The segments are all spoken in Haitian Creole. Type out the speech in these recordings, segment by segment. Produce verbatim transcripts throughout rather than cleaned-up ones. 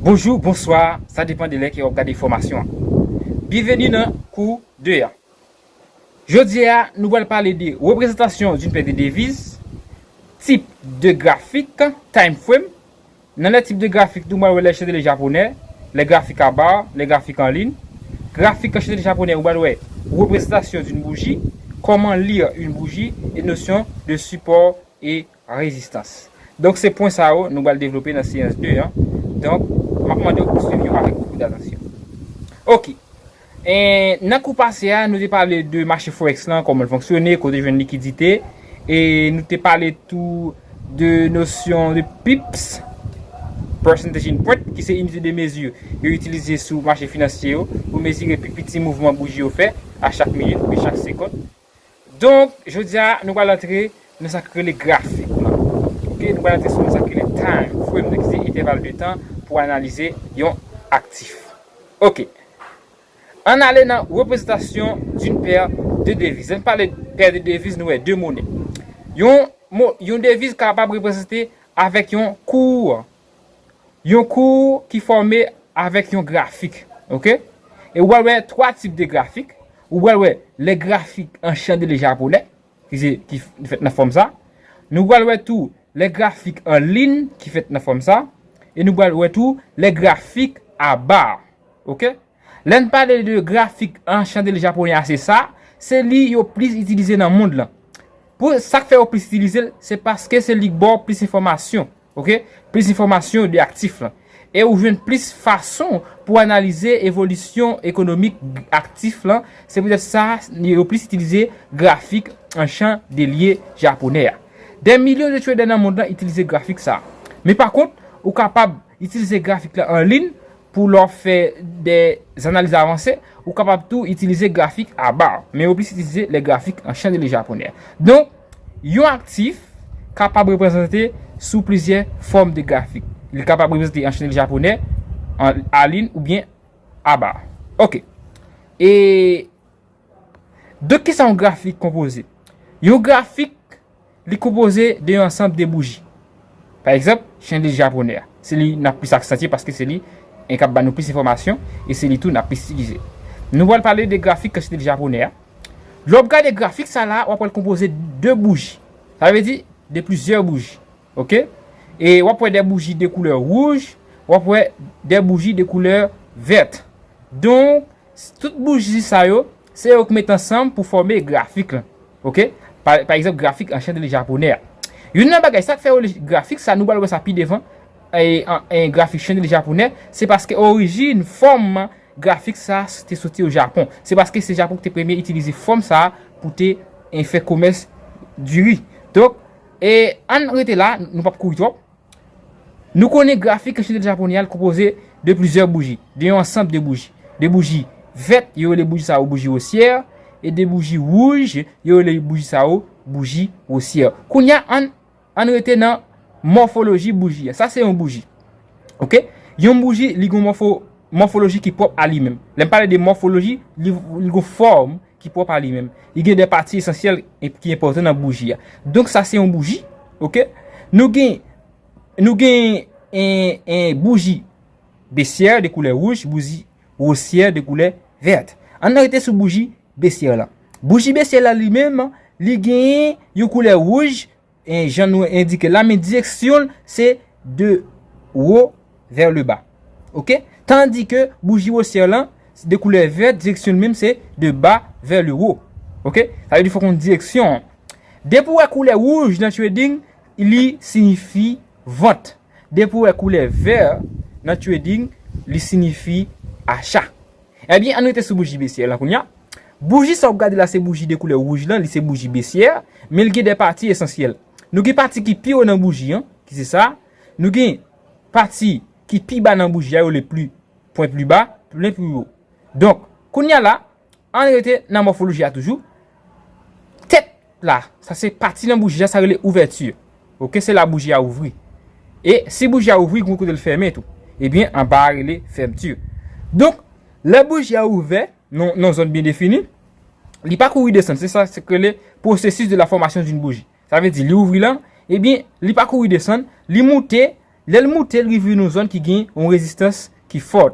Bonjou, bonswa, sa depann de lè ke w ap gade fòmasyon an. Byenveni nan kou de a. Jodi a, nou pral pale de représentation d'une paire de devises, type de graphique, time frame. Nan les types de graphiques, nou pral wè les chandeliers japonais, les graphiques à barres, les graphiques en ligne. Grafik an chandelier japonais, ou pral wè représentation d'une bougie, comment lire une bougie, et notion de support et résistance. Donk, se pwen sa yo nou pral devlope nan seyans de an. Donk, m ap mande w pou swiv yo avèk bokou datansyon. Ok. E, nan kou pase a, nou te pale de mache forex lan, kòman l fonksyone, kote jwenn likidite, e nou te pale tou de nosyon de pips, percentage in point, ki se inite de mezi yo itilize sou mache finansye yo pou mezire pi piti mouvman bouji yo fè a chak minit oubyen chak segonn. Donk, jodi a, nou pral antre nan sa k rele grafik lan. Ok, nou pral antre sou sa k rele time frame nan, ki se entèval de tan pou analize yon aktif. Ok. Ann ale nan représentation d'une paire de devises. Lè n pale de paire de devises, nou wè de monè. Yon, mo, yon deviz kapab reprezante avèk yon kou. Yon kou ki fòme avèk yon grafik. Ok? E ou pral wè twa tip de grafik. Ou pral wè les graphiques en chandelier japonais, ki se, ki f-, fèt nan fòm sa. Nou pral wè tou les graphiques en ligne, ki fèt nan fòm sa. E nou pral wè tou les graphiques à barres. Ok? Lè n pale de grafik an chandelier japonais a, se sa, se li yo plis itilize nan mond lan. Pou sa k fè yo plis itilize l, se paske se li k ba w plis enfòmasyon, ok? Plis enfòmasyon de aktif lan. E ou jwenn plis fason pou analize evolisyon ekonomik aktif lan. Se poutèt sa, yo plis itilize grafik an chandelier japonais a. Des millions de traders nan mond lan itilize grafik sa. Men pa kont, ou kapab itilize grafik lan an liy pou lè w fè des analyses avancées, ou kapab tou itilize grafik à barres, men yo plis itilize les graphiques en chandelier japonais. Donk, yon aktif kapab reprezante sou plizyè fòm de grafik. Li kapab reprezante an chandelier japonais, an, a liy oubyen à barres. Ok. E de kisa yon grafik konpoze? Yon grafik, li konpoze de yon ansanm de bouji. Pa egzanp, chandelier japonais a. Se li n ap plis aksantye paske se li, en, k ap ba nou plis enfòmasyon e se li tou n ap plis itilize. Nou pral pale de grafik chandelier japonais a. Lè w ap gade grafik sa la, w ap wè l konpoze de bouji. Sa vle di de plizyè bouji. Ok? E w ap wè de bouji de koulè wouj, w ap wè de bouji de koulè vèt. Donk, tout bouji sa yo, se yo k met ansanm pou fòme grafik lan. Ok? Pa, pa egzanp, grafik an chandelier japonais a. Youn nan bagay sa k fè yo le grafik sa, nou pral wè sa pi devan, e, an, en grafik chandelier japonais, se paske orijin fòm grafik sa te soti o Japon. Se paske se Japon ki te premye itilize fòm sa pou te, e, fè komès diri. Donk, e, ann rete la, nou p ap kouri twòp. Nou konnen grafik chandelier japonais a konpoze de plizyè bouji, de yon ansanm de bouji. De bouji vèt, yo rele bouji sa yo bouji osyè, e de bouji wouj, yo rele bouji sa yo bouji osyè. Kounye a, ann, ann rete nan mòfoloji bouji a. Sa se yon bouji. Ok? Yon bouji, li gen yon mòfo-, mòfoloji ki pwòp a li menm. Lè m pale de mòfoloji, li, li gen yon fòm ki pwòp a li menm. Li gen de pati esansyèl e ki enpòtan nan bouji a. Donk, sa se yon bouji. Ok? Nou gen Nou gen en, en bouji besyè de koulè wouj, bouji wosyè de koulè vèt. Ann rete sou bouji besyè lan. Bouji besyè la li menm, li genyen yon koulè wouj, en, jan nou endike la, men direksyon l se de wo vers le bas. Ok? Tandi ke bouji wosyè lan, de koulè vèt, direksyon l menm se de bas vers le haut. Ok? Sa vle di fòk w konn direksyon an. Depi w wè koulè wouj nan trading, li siyifi vant. Depi w wè koulè vè nan trading, li siyifi acha. Ebyen, ann rete sou bouji besyè lan kounye a. Bouji sa w ap gade la, se bouji de koulè wouj lan, li se bouji besyè, men l gen de pati esansyèl. Nou gen pati ki pi wo nan bouji an, ki se sa. Nou gen pati ki pi ba nan bouji a, yo rele pli, pwen pli ba, pwen pli wo. Donk, kounye a la, ann rete nan mòfoloji a toujou. Tèt la, sa se pati nan bouji a, sa rele ouvèti. Ok, se la bouji a ouvri. E si bouji a ouvri, gen kote l fèmen tou. Ebyen, anba a rele fèmti. Donk, lè bouji a ouvè, nan, nan zòn byen defini, li pa kouri desann. Se sa, se k rele processus de la formation d'une bougie. Sa vle di, li ouvri lan, ebyen, li pa kouri desann, li moute, Lè l moute, l rive nan yon zòn ki gen yon rezistans ki fò.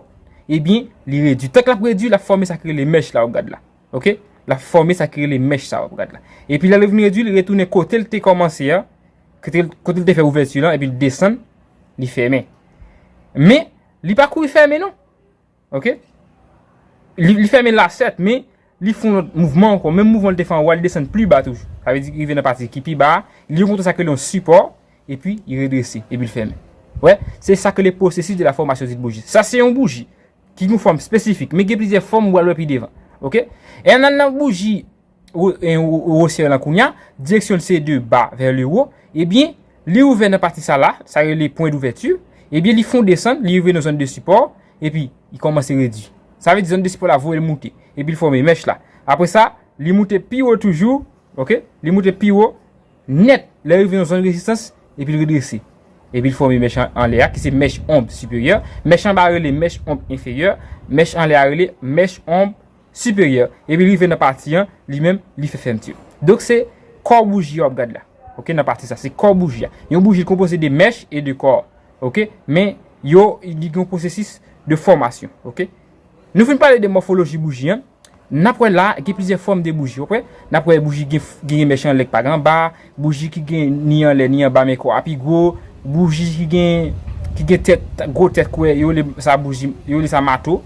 Ebyen, li redui. Tank l ap redui, l ap fòme sa ki rele mèch la w ap gad la. Oke? L ap fòme sa ki rele mèch sa w ap gad la. Epi lè l vin redui, li retounen kote l te kòmanse a, kote l, kote l te fè ouvèti lan, epi l desann, li fèmen. Men, li pa kouri fèmen non. Oke? Li, li fèmen la sèt, men li fè yon lòt mouvman ankò. Menm mouvman li te fè anwo a, li desann pi ba toujou. Sa vle di, li rive nan pati ki pi ba a, li rankontre sa ki rele yon sipò, epi li redrese, epi l fèmen. Wè, se sa ki rele pwosesis de la fòmasyon d'une bougie. Sa se yon bouji ki gen yon fòm espesifik, men gen plizyè fòm ou pral wè pi devan. Oke? E ann al nan bouji wo-, e, wo-, wosyè lan kounye a, direksyon l se de ba vè le wo, ebyen, li ouvè nan pati sa la, sa rele pwen douvèti, ebyen, li fè yon desann, li rive nan zòn de sipò, epi li kòmanse redui. Sa vle di zòn de sipò la voye l moute, epi l fòme mèch la. Apre sa, li moute pi wo toujou, oke? Li moute pi wo, nèt, lè l rive nan zòn rezistans, epi l redrese. Epi l fòme mèch an, anlè a, ki se mèch onb siperyè. Mèch anba a rele mèch onb enferyè. Mèch anlè a rele mèch onb siperyè. Epi l rive nan pati an, li menm, li fè fèmti. Donk, se kò bouji a w ap gad la. Oke, nan pati sa, se kò bouji a. Yon bouji konpoze de mèch e de kò. Oke? Men, yo, li gen yon pwosesis de fòmasyon. Oke? Nou fin pale de mòfoloji bouji an. N ap wè la, gen plizyè fòm de bouji, w ap wè. N ap wè bouji gen, gen mèch anlè k pa gen anba, bouji ki gen ni anlè ni anba men kò a pi gwo, bouji ki gen, ki gen tèt, gwo tèt kwè, yo rele sa bouji, yo rele sa mato,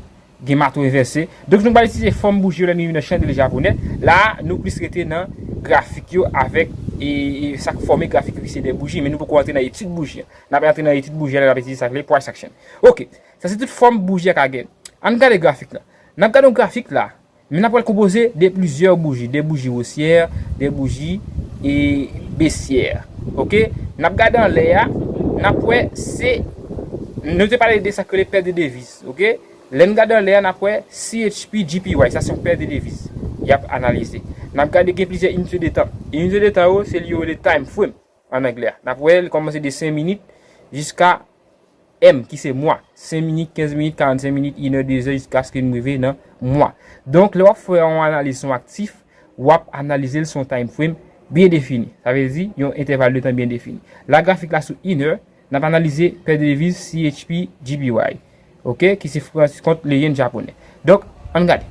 gen mato envèse. Donk nou pral itilize fòm bouji yo lè nou rive nan chandèl japonè. La, nou plis rete nan grafik yo avèk, e, e sa k fòme grafik yo ki se de bouji, men nou poko rantre nan etid bouji an. N ap rantre nan etid bouji a lè n ap itilize sa k rele price action. Oke, sa se tout fòm bouji a ka gen. Ann gade grafik la. N ap gade yon grafik la, men n ap wè l konpoze de plizyè bouji, de bouji wosyè, de bouji e besyè. Oke? N ap gade anlè a, n ap wè se, nou te pale de sa k rele pè de deviz, oke? Lè n gade anlè a, n ap wè C H P J P Y, sa se yon pè de deviz y ap analize. N ap gade gen plizyè inite de tan. Inite de tan yo, se li yo rele time frame an anglè a. N ap wè l kòmanse de senk minit jiska M, ki se mwa. Senk minit, kenz minit, karannsenk minit, inè, dezè, jiskaske n rive nan mwa. Donk, lè w ap fè yon analiz sou yon aktif, w ap analize l sou yon time frame byen defini. Sa vle di, yon entèval de tan byen defini. La grafik la sou inè, n ap analize pè de deviz C H P J P Y. Oke, ki se Francis kont le yen japonè. Donk, ann gade.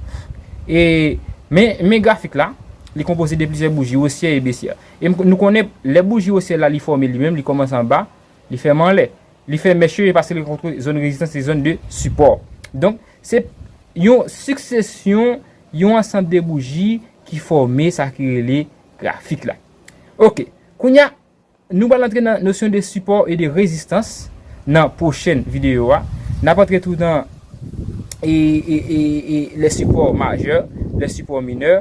E, men, men grafik la, li konpoze de plizyè bouji, wosyè e besyè. E m, nou konnen, lè bouji wosyè la, li fòme li menm, li kòmanse anba, li fèmen anlè. Li fè mèch yo, e pase li rankontre zòn rezistans e zòn de sipò. Donk, se yon siksesyon, yon ansanm de bouji ki fòme sa ki rele grafik la. Oke, kounye a, nou pral antre nan nosyon de sipò e de rezistans nan pwochèn videyo a. N ap antre tou nan e, e, e, e, lè sipò majè, lè sipò minè,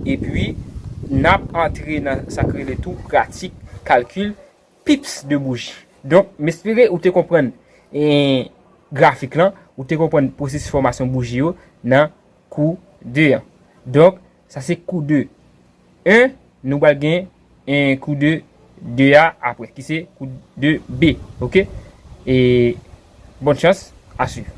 epi n ap antre nan sa k rele tou pratik kalkil pips de bouji. Donk, m espere ou te konprann, e, grafik lan, ou te konprann pwosesis fòmasyon bouji yo nan kou de an. Donk, sa se kou de en, nou pral gen en kou de de a apre, ki se kou de B, oke? E, bonne chance, à suivre.